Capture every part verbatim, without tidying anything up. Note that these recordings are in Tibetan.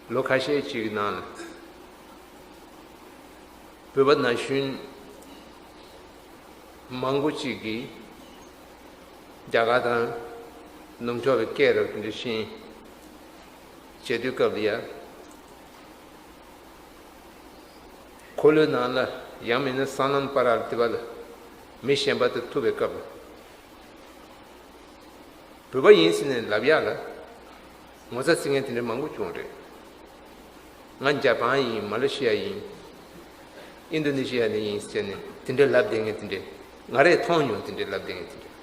ལོ་ཁ་ཤས་ཅིག་ནང་ལ་བོད་པ་ན་གཞོན་མང་པོ་ཅིག་གིས་རྒྱ་གར་དང་ནུབ་ཕྱོགས་པའི་སྐད་རབ་ཏུ་འདྲ་ཤེས་བྱེད་དུས་སྐབས་ལ་ཡ། འཁོར་ལོའི་ནང་ལ་ཡང་མིན་ན་སྲང་ལམ་བར་ལ་དེ་བ་ལ་མི་གཞན་པ་དང་ཐུག་པའི་སྐབས་ལ། བོད་པ་ཡིན་ཟེར་ནས་ལབ་ཡག་ལ་ངོ་ཚ་ཟེར་མཁན་དེ་འདྲ་མང་པོ་བྱུང་རེད། ང་ཇ་པན་ཡིན། མ་ལེ་ཤི་ཡ་ཡིན། ཨིན་ཌོ་ནེ་ཤི་ཡ་ནས་ཡིན་ཟེར་ནས་དེ་འདྲ་ལབ་བསྡད་མཁན་དེ་འདྲ་ང་རས་མཐོང་མྱོང་། དེ་འདྲ་ལབ་བསྡད་མཁན་དེ་འདྲ།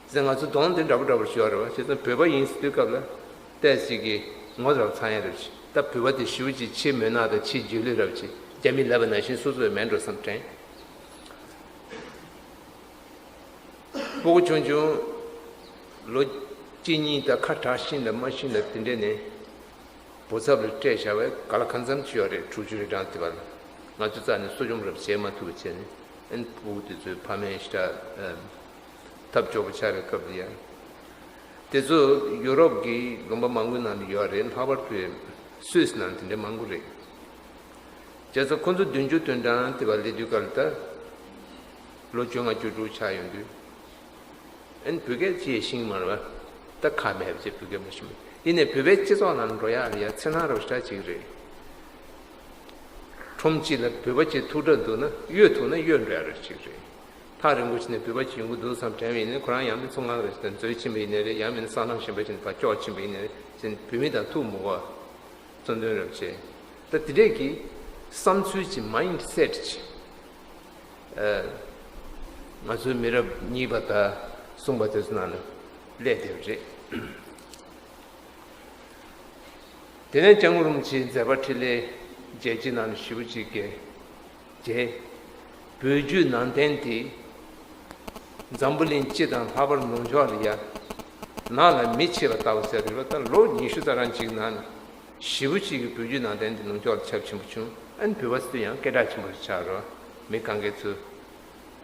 ཟེར་ང་ཚོ་གདོང་དེ་འདྲ་པོ་འདྲ་པོ་ཞུ་བ་རེད་བ། བྱས་ཙང་བོད་པ་ཡིན་ཟེར་དུས་སྐབས་ལ་ཏོག་ཙམ་གྱི་ངོ་རབ་ཚ་ཡ་རེད་བྱས། ད་བོད་པ་དེ་ཞེ་པོ་ཅིག་ཆེས་མོས་ནག་དང་ཆེས་སྒྱིད་ལུག་རབ་བྱས། རྒྱ་མི་ལབ་པ་ནང་བཞིན་སོ་སོ་ཡང་མེད་འགྲོ་བསམ་དྲན། སྤུ་གུ་ཆུང་ཆུང་ལོ་གཅིག་གཉིས་དང་ཁ་གྲག་ཤིང་ལ་མ་ཤིང་ལ་དེ་འདྲས་ནས་བུ་ཚབ་ལ་སྤྲད་བཞག་པས་ག་ལ་གང་འཚམ་ཅིག་ཡོད་རེད། དྲུག་ཅུ་རེ་གྲངས་དེ་བ་ལ་ང་ཚོ་རྩ་ནས་གསོ་སྐྱོང་རབ་བྱས་མ་ཐུབ་པ་བྱས་ནས། ཨན་སྤུ་གུ་དེ་ཚོའི་ཕ་མས་ཤི་ད་ཐབས་སྐྱོ་པོ་ཆགས་པའི་སྐབས་ལ་ཡང་། དེ་ཚོ་ཡུ་རོབ་ཀྱི་ལུང་པ་མང་པོའི་ནང་ལ་ཡོད་རེད། ལྷག་པར་དུ་སུད་སི་ནང་དེ་འདྲ་མང་པོ་རེད། བྱས་ཙང་ཁོ་ཚོ་བདུན་ཅུ་དོན་གྲངས་དེ་བ་སླེབས་དུས་སྐབས་ལ་ད་ལོ་བཅོ་ལྔ་བཅུ་དྲུག་ཆགས་ཡོང་དུས། ཨན་བོད་སྐད་ཅིག་ཤེས་ཀྱི་མ་རེད་བ། ད་ཁ་མེད་པ་བྱས་བོད་སྐད་མ་ཤེས་མ། ཡིན་ནའི་བོད་པའི་སྤྱི་ཚོགས་ནང་འགྲོ་ཡག་ལ་ཡ་འཚེར་སྣང་རབ་ཤ་ཅིག་རེད། ཁྲོམ་གཅིག་ལ་བོད་པ་གཅིག་ཐུག་གྲབས་འདུག་ན་གཡོལ་ཐུབ་ན་གཡོལ་འགྲོ་ཡག་རབ་ཅིག་རེད། ཐག་རིང་པོ་ཕྱིན་ནས་བོད་པ་གཅིག་ཡོང་གི་འདུག་བསམ་དྲན་པ་ཡིན་ན་ཁོ་རང་ཡང་མི་ཚོ་ངག་རེད་ཟེར་འཛུལ་ཕྱིན་པ་ཡིན་ནའི་རེད། ཡང་མིན་ན་སྲང་ལམ་གཞན་པ་ཕྱིན་ནས་ཕར་ཀྱོག་ཕྱིན་པ་ཡིན་ནའི་རེད་ཟེར་ནས་བོད་མི་དང་ཐུག་མི་དགོས་པ། གཙོ་འདོན་རབ་བྱས། ད་དེ་འདྲས་ཀྱི་བསམ་ཚུལ་གྱི་མའིན་ཌི་སེ་ཊི་གྱི་ཨ། ང་ཚོའི་མི་རབས་གཉིས་པ་དང་གསུམ་པ་དེ་ཚོ་ནང་ལ་སླེབས་བསྡད་པ་རེད། དེ་ནས་སྐྱབས་མགོན་རིན་པོ་ཆེའི་མཛད་པ་འཕྲིན་ལས་མཇལ་རྗེས་ནང་ལ་ཞེ་པོ་ཅིག་གིས་མཇལ། བོད་བརྒྱུད་ནང་བསྟན་དེ་འཛམ་བུ་གླིང་སྤྱི་དང་ལྷག་པར་ནུབ་ཕྱོགས་ལ་ཡ་ནགས་ལ་མེ་མཆེད་པ་ལྟ་བུ་ཟེར་རེད་བ། ད་ལོ་ཉི་ཤུ་རྩ་གྲངས་ཅིག་ནང་ཞེ་པོ་ཅིག་གིས་བོད་བརྒྱུད་ནང་བསྟན་དེ་ནུབ་ཕྱོགས་ལ་ཁྱབ་ཆེན་པོ་བྱུང་། ཨ་ནི་བོད་པ་ཚོ་ཡང་སྐད་གྲགས་ཆེན་པོ་ཆགས་རོགས། མི་གང་གས་ཚོས་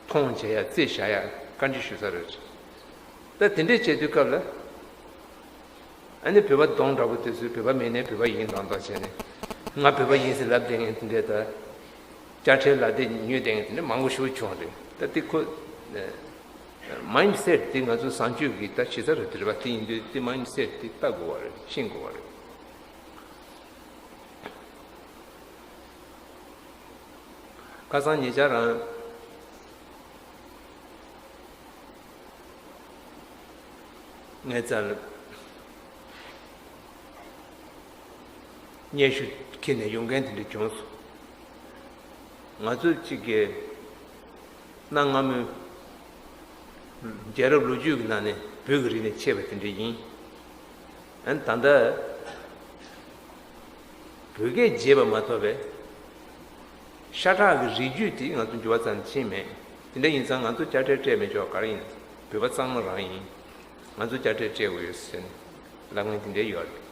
མཐོང་བྱེད་ཡ་རྩིས་བཞག་ཡ་བཀའ་འདྲི་ཞུ་ས་རེད། ད་དེ་འདྲས་བྱེད་དུས་སྐབས་ལ། ཨ་ནི་བོད་པ་གདོང་འདྲ་པོ་དེ་ཚོས་བོད་པ་མིན་ནའི་བོད་པ་ཡིན་མདོག་མདོག་བྱས་ནས། ང་བོད་པ་ཡིན་ཟེར་ལབ་བསྡད་མཁན་དེ་འདྲས་དང་། དཔྱ་ཁྲལ་ལག་དེབ་ཉོས་བསྡད་མཁན་དེ་འདྲས་མང་པོ་ཞེ་པོ་བྱུང་རེད། ད་དེ་ཁོ་མའིན་ཌི་སེ་ཊི་དེ་ང་ཚོ་བཟང་སྤྱོད་ཀྱི་ད་ཞེ་ས་རེད། དེ་རེད་པ། དེ་ཡིན་དུས་དེ་མའིན་ཌི་སེ་ཊི་དེ་ལྟ་དགོས་པ་རེད། ཤེས་དགོས་པ་རེད། ཁ་སང་ཉེ་ཆར་རང་ངའི་རྩར་སྙན་ཞུ་འཁྱེར་ནས་ཡོང་མཁན་དེ་འདྲ་བྱུང་སོང་། ང་ཚོ་གཅིག་གིས་གནའ་སྔ་མོའི་རྒྱལ་རབས་ལོ་རྒྱུས་ཀྱི་ནང་ནས་བོད་ཀྱི་རིག་གནས་ཆད་པ་དེ་འདྲ་ཡིན། ཨ་ནི་ད་ལྟ་བོད་སྐད་བརྗེད་པ་མ་གཏོགས་པའི་ཤ་ཁྲག་གི་རིགས་རྒྱུད་དེ་ང་ཚོ་འགྱུར་བ་ཙམ་ཕྱིན་མེད། དེ་འདྲ་ཡིན་ཙང་ང་ཚོ་དཔྱ་ཁྲལ་སྤྲད་མི་ཆོག་ག་རེ་ཡིན། བོད་པ་གཙང་མ་རང་ཡིན། ང་ཚོ་དཔྱ་ཁྲལ་སྤྲད་དགོས་ཡོད་ཟེར་ནས་ལབ་མཁན་དེ་འདྲ་ཡོད་རེད།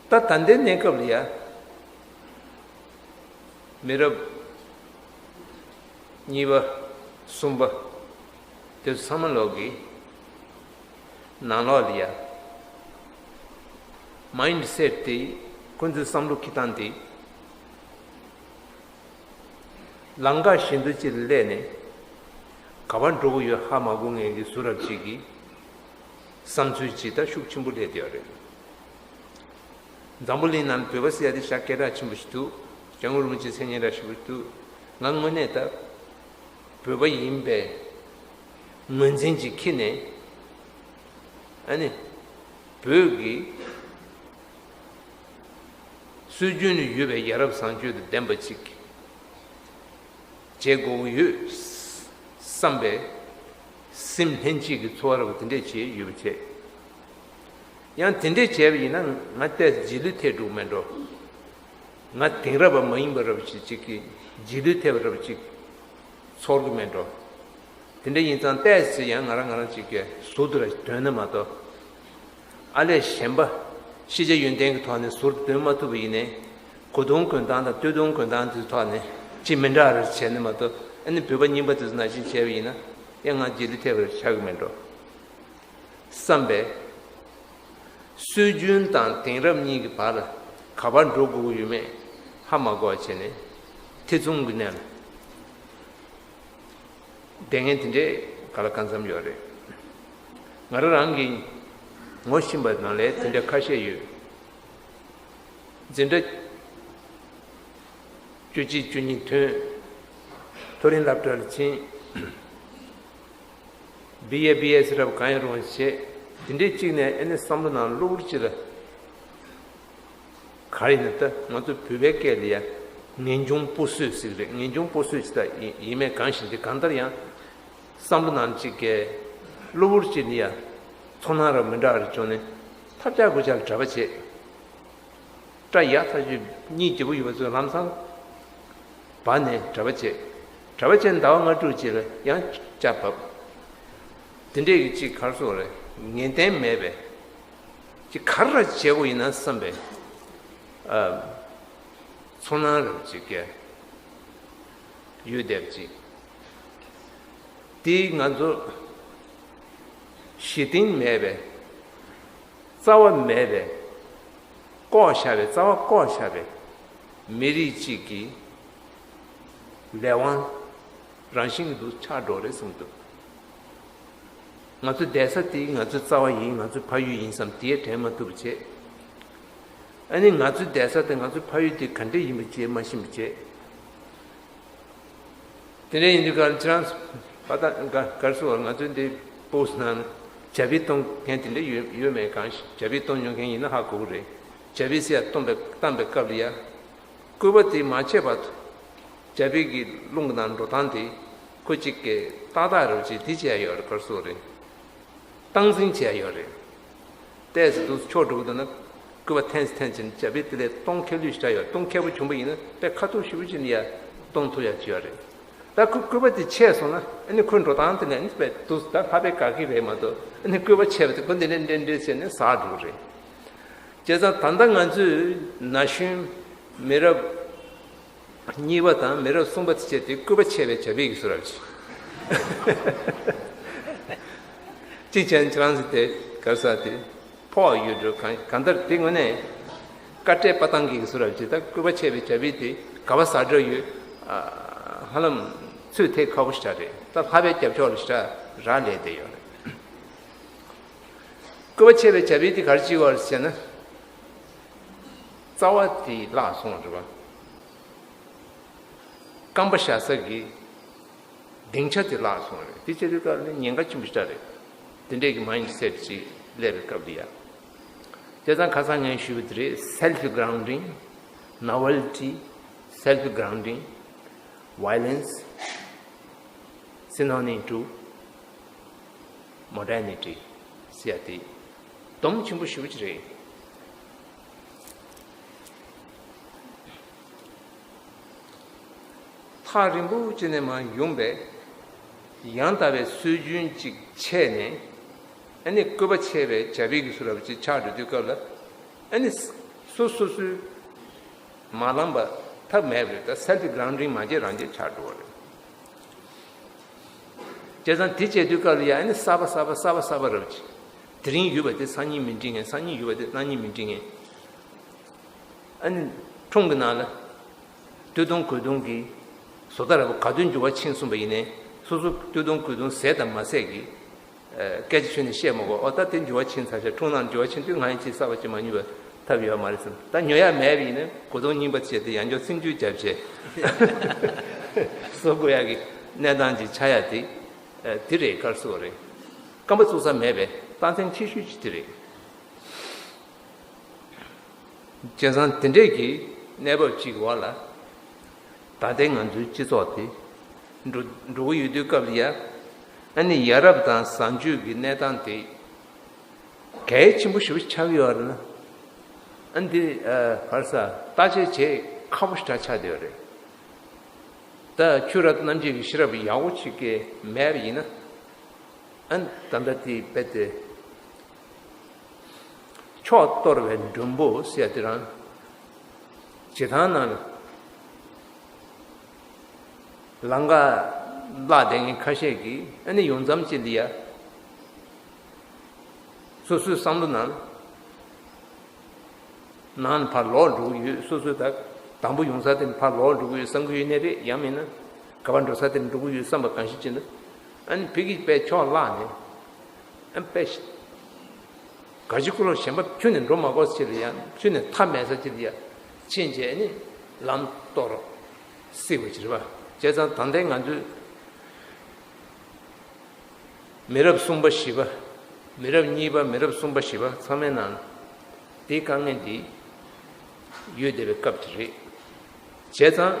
ད་ད་ལྟའི་གནས་སྐབས་ལ་ཡ། མི་རབས་གཉིས་པ་གསུམ་པ་དེ་ཚོ་ཚང་མ་ལོག་གི་ནང་ལོགས་ལ་ཡ། མའིན་ཌི་སེ་ཊི་དེ་ཁོ་ཚོའི་བསམ་བློ་འཁྱེར་སྟངས་དེ། ལམ་ཁ་ཞན་དུ་ཅིག་ལ་སླེབས་ནས་ག་པར་འགྲོ་གི་ཡོད་ཧ་མ་གོ་མཁན་གྱི་བཟོ་འདྲ་ཅིག་གི་བསམ་ཚུལ་ཅིག་ད་ཤུགས་ཆེན་པོ་སླེབས་བསྡད་ཡོད་རེད། འཛམ་བུ་གླིང་ནང་བོད་པ་ཟེར་ཡ་དེ་ཤ་སྐད་གྲགས་ཆེན་པོ་ཞིག་འདུག་སྐྱབས་མགོན་རིན་པོ་ཆེ་མཚན་སྙན་གྲགས་ཆེན་པོ་ཞིག་འདུག་ང་དངོས་གནས་ད་བོད་པ་ཡིན་པའི་ངོས་འཛིན་ཅིག་འཁྱེར་ནས། ཨ་ནི་བོད་ཀྱི་སྲོལ་རྒྱུན་ལ་ཡོད་པའི་ཡ་རབས་བཟང་སྤྱོད་དང་ལྡན་པ་ཅིག་བྱེད་དགོས་ཀྱི་ཡོད་བསམ་པའི་སེམས་ལྷན་སྐྱེས་ཀྱི་ཚོར་བ་དེ་འདྲས་བྱས་ཡོད་པ་བྱས། ཡང་དེ་འདྲས་བྱས་པ་ཡིན་ན་ང་ཏོག་ཙམ་རྗེས་ལུས་ཐེབས་འགྲོ་གི་མེད་འགྲོ། ང་དེང་རབས་པ་མ་ཡིན་པ་འདྲ་པོ་ཅིག་ཅིག་གི་རྗེས་ལུས་ཐེབས་པ་འདྲ་པོ་ཅིག་ཚོར་གི་མེད་འགྲོ། དེ་འདྲ་ཡིན་ཙང་ཏོག་ཙམ་ཡང་ང་རང་ང་རང་ཅིག་གི་ཟུར་དུ་ར་འདོན་ན་མ་གཏོགས། ཨ་ལས་གཞན་པ་ཤེས་བྱ་ཡོན་ཏན་གྱི་ཐོག་ནས་ཟུར་དུ་འདོན་མ་ཐུབ་པ་ཡིན་ནའི་གོ་དུང་གོན་སྟངས་དང་སྟོད་ཐུང་གོན་སྟངས་དེ་ཚོའི་ཐོག་ནས་ཅིག་མི་འདྲ་རེ་བྱས་ནས་མ་གཏོགས། ཨ་ནི་བོད་པ་རྙིང་པ་དེ་ཚོ་ནང་བཞིན་བྱས་པ་ཡིན་ན་ཡང་ང་རྗེས་ལུས་ཐེབས་པ་རེ་ཆགས་ཀྱི་མེད་འགྲོ། བསམ་པས། སྲོལ་རྒྱུན་དང་དེང་རབས་གཉིས་ཀྱི་བར་ལ་ག་པར་འགྲོ་དགོས་ཀྱི་ཡོད་མེད་ཧ་མ་གོ་བ་བྱས་ནས་ཐེ་ཚོམ་གྱི་གནས་ལ། བསྡད་མཁན་དེ་འདྲའི་ག་ལ་གང་འཚམ་ཡོད་རེད། ང་རང་རང་གིས་ངོ་ཤེས་པ་ནང་ལ་དེ་འདྲ་ཁ་ཤས་ཡོད། འཛིན་གྲྭ་བཅུ་གཅིག་བཅུ་གཉིས་ཐོན། མཐོ་རིམ་སློབ་གྲྭ་ལ་ཕྱིན། བི་ཨེ་བི་ཨེ་ཟེར་བ་གང་ཡང་རུང་བྱས། དེ་འདྲའི་གཅིག་ནས་ཨ་ནི་བསམ་བློ་ནང་གློ་བུར་གཅིག་ལ། ག་རེ་ཡིན་ན་ད་ང་ཚོ་བོད་པའི་སྐད་ལ་ཡ་ངེས་འབྱུང་སྤོ་བསོད་ཟེར་གི་རེད། ངེས་འབྱུང་སྤོ་བསོད་ཅིག་ད་ཡིན་ཡིན་མེད་གང་ཞིག་འདི་གང་ལྟར་ཡང་བསམ་བློ་ནང་གཅིག་གི་གློ་བུར་གཅིག་ལ་ཡ་ཚོར་སྣང་རབ་མི་འདྲ་བ་རེ་བྱུང་ནས་ཐབས་ཆག་གུ་ཆག་ལ་གྲྭ་པ་བྱས། སྐྲ་ཡག་ཐག་ཆོད་གཉིད་སྐྱིད་པོ་ཡོད་པ་ཚོས་ལམ་སང་བར་ནས་གྲྭ་པ་བྱས། གྲྭ་པ་བྱས་ཟླ་བ་ལྔ་དྲུག་རྗེས་ལ་ཡང་སྐྲ་བབས། དེ་འདྲས་ཀྱི་གཅིག་ག་རེ་ཟེར་དགོས་རེད། ངེས་གཏན་མེད་པས། ཅིག་ག་རེ་བྱེད་དགོས་ཡིན་ན་བསམ་པའི་ཨ་ཚོར་སྣང་རབ་ཅིག་སྐྱེ་ཡོད་བསྡད་པ་ཅིག་དེས་ང་ཚོ་གཞི་རྟེན་མེད་པའི་རྩ་བ་མེད་པའི་བཀོག་བཞག་པའི་རྩ་བ་བཀོག་བཞག་པའི་མི་རིགས་གཅིག་གི་ལས་དབང་རང་བཞིན་གྱི་འདུ་ཆགས་འགྲོ་རེད་གསུངས་འདུག་ང་ཚོ་བསྡད་ས་དེ་ང་ཚོའི་རྩ་བ་ཡིན། ང་ཚོའི་ཕ་ཡུལ་ཡིན་བསམ་དེ་དྲན་མ་ཐུབ་པ་བྱས། ཨ་ནི་ང་ཚོའི་བསྡད་ས་དེ་ང་ཚོའི་ཕ་ཡུལ་དེ་ག་འདྲས་ཡིན་པ་བྱས་མ་ཤེས་པ་བྱས། དེ་འདྲ་ཡིན་དུས་ག་ཁྱེད་རང་ཚོ་ཕ་ད་ག་གར་སོང་བ། ང་ཚོའི་འདི་པོ་སི་ནང་ཇ་པི་གཏོང་མཁན་དེ་འདྲ་ཡོད་ཡོད་མེད་གང་ཞིག་ཇ་པི་གཏོང་མྱོང་མཁན་ཡིན་ན་ཧ་གོ་གི་རེད། ཇ་པི་ཟེར་ཡ་གཏོང་པའི་བཏང་པའི་སྐབས་ལ་ཡ། སྐུད་པ་དེ་མ་ཆད་པར་ཇ་པི་གི་རླུང་གི་ནང་འགྲོ་སྟངས་དེ་ཁོ་གཅིག་གིས་ཏག་ཏག་རེད་བྱས་དེ་བྱས་ཡ་ཡོད་རེད། གར་སོང་རེད། སྟངས་འཛིན་བྱས་ཡོད་རེད། ཏོག་ཙམ་དུས་ཕྱོགས་འགྲོ་གི་འདུག་ན་སྐུད་པ་འཐེན་ཙམ་འཐེན་ཙམ་ཇ་པི་དེ་ལས་གཏོང་མཁས་ལུས་ཤ་ཡོད། གཏོང་མཁས་པོ་བྱུང་པ་ཡིན་ན་དཔེ་ཁ་ཐུག་ཞེ་པོ་ཅིག་ནས་ཡར་གཏོང་ཐུབ་ཡག་ཅིག་ཡོད་རེད། ད་ཁོ་སྐུད་པ་དེ་ཆད་སོང་ན་ཨ་ནི་ཁོའི་འགྲོ་སྟངས་དེ་ལས་ཨ་ནི་དཔེ་དུས་ད་ལྷག་པའི་དགའ་གི་རེད་མ་གཏོགས། ཨ་ནི་སྐུད་པ་ཆད་པ་དེ་ཁོ་འདི་འདྲ་འདྲ་འདྲ་བྱས་ནས་ཟག་འགྲོ་གི་རེད། བྱས་ཙང་ད་ལྟ་ང་ཚོས་ན་གཞོན་མི་རབས་གཉིས་པ་དང་མི་རབས་གསུམ་པ་དེ་བྱས་ཏེ་སྐུད་པ་ཆད་པའི་ཇ་པི་གི་བཟོ་འདྲ་ཅིག་གཅིག་བྱས་ན་ཁྱེད་རང་ཚོ་དེ་ག་རེ་ཟེར་དེ་ཕོག་ཡོད་འགྲོ། གང་གང་ལྟར་དེ་དངོས་གནས་དཀའ་སྤྲད་པ་བཏང་གི་གི་བཟོ་འདྲ་ཅིག་ད་སྐུད་པ་ཆད་པའི་ཇ་པི་དེ་ག་པར་ཟ་འདྲ་ཡོད། ཧ་ལམ་ཚོད་ཐིག་ཁག་པོ་ཞིག་རེད། ད་ལྷག་པའི་རྒྱབ་ཕྱོགས་ལ་ཞིག་རག་ལས་བསྡད་ཡོད་རེད། སྐུད་པ་ཆད་པའི་ཇ་པི་དེ་ག་རེ་བྱེད་དགོས་རེད་ཟེར་ན། རྩ་བ་དེ་བརླག་སོང་བ་རེད་པ། རྐང་པ་བཞག་ས་གི་སྡིངས་ཆ་དེ་བརླག་སོང་བ་རེད། དེ་བྱེད་དུས་སྐབས་ནི་ཉེན་ཁ་ཆེན་པོ་ཞིག་རེད། དེ་འདྲས་ཀྱི་མའིན་ཌི་སེ་ཊི་ཅིག་སླེབས་པའི་སྐབས་དེ་ཡ། བྱས་ཙང་ཁ་སང་ངས་ཞུས་པ་དེ་རེད། self grounding, novelty, self grounding, violence, synonym to modernity ཟེར་ཡ་དེ་སྡོམ་ཆེན་པོ་ཞེ་པོ་ཅིག་རེད། ཐག་རིང་པོ་ཅིག་ནས་མར་ཡོང་པའི་ཡང་དག་པའི་སྲོལ་རྒྱུན་ཅིག་ཆད་ནས། ཨ་ནི་སྐུད་པ་ཆད་པའི་ཇ་པི་གི་བཟོ་འདྲ་ཅིག་ཆགས་འགྲོ་དུས་སྐབས་ལ། ཨ་ནི་སོ་སོ་སོའི་མ་ལངས་པ་ཐབས་མེད་པ་རེད། ད་self grounding མ་བྱས་རང་བྱས་ཆགས་འགྲོ་བ་རེད། བྱས་ཙང་དེ་བྱས་དུས་སྐབས་ལ་ཡ་ཨ་ནི་གསར་པ་གསར་པ་གསར་པ་གསར་པ་རབ་ཅིག་དེ་རིང་ཡོད་པ་དེ་སང་ཉིན་མི་འགྲིག་མཁན། སང་ཉིན་ཡོད་པ་དེ་གནངས་ཉིན་མི་འགྲིག་མཁན། ཨ་ནི་ཁྲོམ་གྱི་ནང་ལ་སྟོད་ཐུང་གོས་ཐུང་གི་བཟོ་ལྟ་ར་བ་ག་དུས་འགྱུར་བ་ཕྱིན་སོང་པ་ཡིན་ནའི་སོ་སོ་སྟོད་ཐུང་གོས་ཐུང་ཟས་དང་མ་ཟས་ཀྱི་སྐད་ཆ་ཤོད་ནས་བཤད་མ་དགོས། ཨོ་ད་དེ་འགྱུར་བ་ཕྱིན་ཚར་ཤག་ཁྲོམ་ནང་འགྱུར་བ་ཕྱིན་དུས་ང་ཡི་ཅིག་གསར་པ་ཅིག་མ་ཉོས་པ་ཐབས་ཡོད་མ་རེད་བསམ། ད་ཉོ་ཡ་མེད་པ་ཡིན་ན་གོས་ཐུང་རྙིང་པ་བྱས་ཏེ་ཡང་བསྐྱར་སེམས་ཤུགས་རྒྱབ་བྱས་བཟོ་དགོས་ཡག་གི་གནས་སྟངས་ཅིག་ཆགས་ཡ་དེ་དེ་རེད། ག་རེ་ཟེར་དགོས་རེད། རྐང་པ་བཙུགས་ས་མེད་པའི་རྟགས་མཚན་ཆེ་ཤོས་ཅིག་དེ་རེད། བྱས་ཙང་དེ་འདྲས་ཀྱི་གནས་བབ་ཅིག་གི་འོག་ལ་ད་ལྟའི་ང་ཚོའི་སྤྱི་ཚོགས་དེ་འགྲོ་འགྲོ་གི་ཡོད་དུས་སྐབས་ལ་ཡ། ཨ་ནི་ཡ་རབས་དང་བཟང་སྤྱོད་ཀྱི་གནས་སྟངས་དེ་གལ་ཆེན་པོ་ཞེ་པོ་ཆགས་ཀྱི་ཡོད་རེད་ན། ཨ་ནི་འདི་ག་རེ་ཟེར། བརྟག་དཔྱད་བྱེད་ཁག་པོ་ཞིག་ཆགས་བསྡད་ཡོད་རེད། ད་ཆོས་རབ་ཏུ་རྣམ་འབྱེད་ཀྱི་ཤེས་རབ་ཡག་པོ་ཅིག་གི་མེད་པ་ཡིན་ན། ཨ་ནི་ད་ལྟ་དེ་རྦད་དེ་མཆོག་གཏོར་བའི་མགྲོན་པོ་ཟེར་ཡ་དེ་རང་བྱེ་ཐང་ནང་ལ་ལམ་ཁ་བརླག་བསྡད་མཁན་ཁ་ཤས་ཀྱིས་ཨ་ནི་ཡོང་མཚམས་ཅིག་ལ་ཡ། སོ་སོའི་བསམ་བློ་ནང་ནང་ཕར་ལོག་འགྲོ་གི་ཡོད། སོ་སོའི་ད་དང་པོ་ཡོང་ས་དེ་ཕར་ལོག་འགྲོ་གི་ཡོད་བསམ་གི་ཡོད་ནའི་རེད། ཡང་མིན་ན་ག་པར་འགྲོ་ས་དེ་འགྲོ་གི་ཡོད་བསམ་པ་གང་ཞིག་བྱེད་འདུག་ཨ་ནི་ཕ་གིའི་དཔེ་ཕྱོགས་བརླག་ནས། ཨ་ནི་དཔེ་ག་ཅི་ཀུ་ལོ་གཞན་པ་ཁྱོན་ནས་འགྲོ་མ་དགོས་ཅི་ལ་ཡ། ཁྱོན་ནས་མཐའ་མེད་ས་ཅི་ལ་ཡ་ཕྱིན་བྱས་ནི་ལམ་སྟོར་སྲིད་པ་ཅི་རེད་པ། བྱས་ཙང་ད་ལྟའི་ང་ཚོས་མི་རབས་གསུམ་པ་བཞི་པ། མི་རབས་གཉིས་པ། མི་རབས་གསུམ་པ་བཞི་པ་ཚང་མའི་ནང་དེའི་དཀའ་ངལ་འདི་ཡོད་བསྡད་པའི་སྐབས་དེ་རེད། བྱས་ཙང་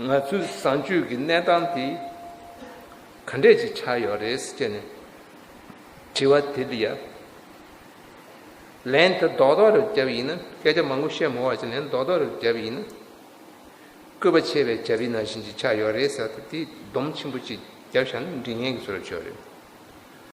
ང་ཚོའི་བཟང་སྤྱོད་ཀྱི་གནས་སྟངས་དེ་ག་འདྲས་ཅིག་ཆགས་ཡོད་རེད་ཟེར་ནས་དྲི་བ་དེ་ལ་ཡ། ལན་དེ་རྡོག་རྡོག་རེ་བརྒྱབ་ཡིན་ན། སྐད་ཆ་མང་པོ་བཤད་མ་དགོས་པ་ཅིག་ལན་རྡོག་རྡོག་རེ་བརྒྱབ་ཡིན་ན། སྐུད་པ་ཆད་པའི་རྒྱབ་ཡིག་ནང་བཞིན་ཅིག་ཆགས་ཡོད་རེད་ཟེར་ཏེ། དེ་སྡོམ་ཆེན་པོ་ཅིག་བརྒྱབ་བཞག་ན་འགྲིག་ངེས་ཀྱི་བཟོ་འདྲ་ཅིག་ཡོད་རེད།